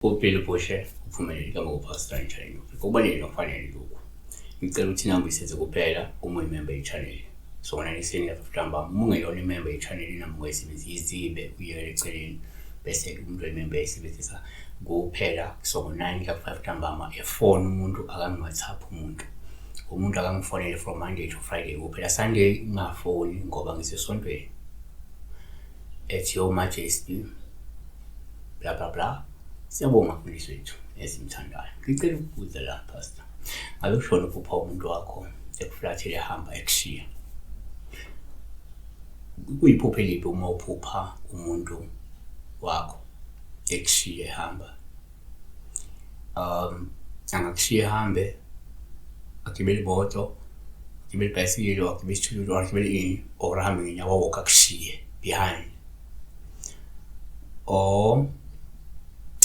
Uphile uphushe uphumelele igama kuPastor Channel. Kubalulekile nokufanele lokhu. Ngicela ukuthi inamba uyisenze kuphela uma uyimember ye-channel. So nganiseni lapha mhlawumbe uma ungeyona imember ye-channel inamba ungayisebenzisi izibe uyekele eceleni bese umuntu oyimember eyisebenzisa kuphela. So ngo-9 ka-5 ntambama efona umuntu akangi-WhatsApp umuntu. Umuntu akangifonele from Monday to Friday kuphela. Sunday ungafoni ngoba ngisesontweni. At your majesty bla bla bla. Siyabonga mfundisi wethu esimthandayo. Ngicela ukubuza la pastor. Ngabe kushona uphupha umuntu wakho ekuflathele ehamba ekushiya. Kuyiphupho elibi uma uphupha umuntu wakho ekushiya ehamba. Angakushiya ehambe agibele imoto, agibele ibhayisikili or agibele isithuthuthu or agibele ini or ahambe ngenyawo a-walk-e akushiye behind. Or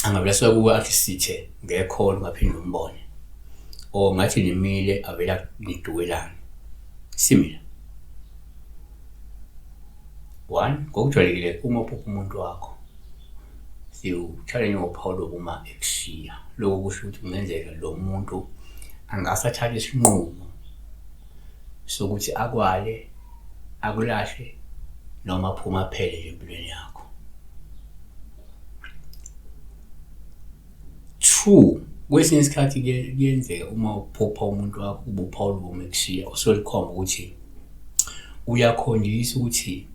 angavele asuke kuwe athi sithe ngekhona ungaphinde umbone or ngathi nimile avele nidukelane. Similar. One, ngokujwayelekile uma uphupha umuntu wakho siwuthwala njengophawu lokuma ekushiya. Lokho kusho ukuthi kungenzeka lo muntu angase athathe isinqumo sokuthi akwale, akulahle noma aphume aphele nje empilweni yakho. Two, kwesinye isikhathi kuyenzeka uma uphupha umuntu wakho kube uphawu lokuba ekushiya usuke lukhomba ukuthi uyakhonjiswa ukuthi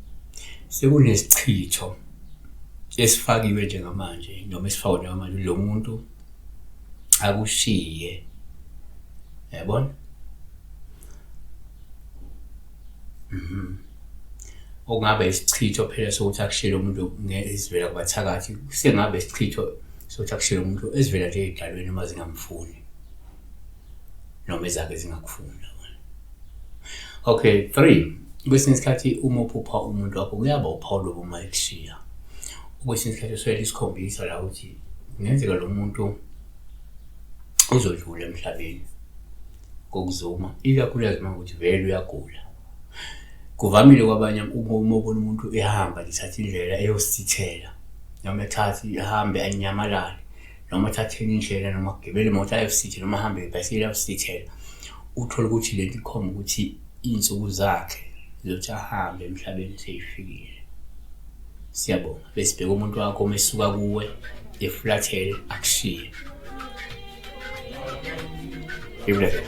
sekunesichitho esifakiwe njengamanje noma esifakwe njengamanje lo muntu akushiye, yabona? Okungaba isichitho phela sokuthi akushiye lo muntu esivela kubathakathi, sengaba isichitho sokuthi akushiye lo muntu esivela nje ey'dalweni uma zingamfuni noma ezakhe zingakufuni. Okay, three, kwesinye isikhathi uma uphupha umuntu wakho kuyaba uphawu lokuma ekushiya. Kwesinye isikhathi usuke lisikhombisa la ukuthi kungenzeka lo muntu uzodlula emhlabeni ngokuzuma, ikakhulukazi uma kuwukuthi vele uyagula. Kuvamile kwabanye uma ubona umuntu ehamba nje ethatha indlela eyosithela noma ethathe ahambe anyamalale noma athathe enye indlela noma agibele imoto ayosithe noma ahambe ngebhayisikili ayosithela, uthole ukuthi lento ikhomba ukuthi iy'nsuku zakhe zokuthi ahambe emhlabeni sey'fikile. Siyabonga. Besibheka umuntu wakho uma esuka kuwe efulathele akushiye. Ibulele.